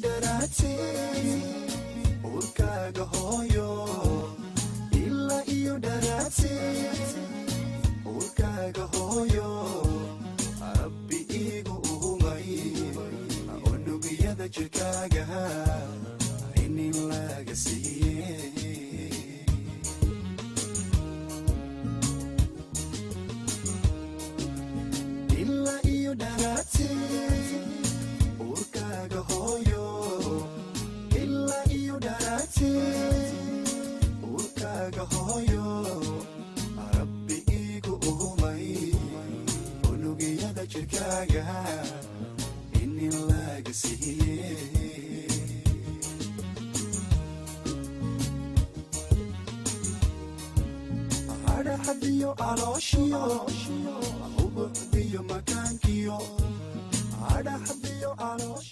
Dharaate urkaaga hooyo, ilaa iyo dharaate urkaaga hooyo, Rabbi iigu uhumay unugyada jirkaaga inin laga siiye. Ilaa iyo dharaate urkaaga hooyo, ilaa iyo dharaate urkaaga hooyo, Rabbi iigu uhumay unugyada jirkaaga inin laga siiye. Adhaxadiyo calooshiyo ubucdiyo makaankiyo adhaxadiyo caloosh.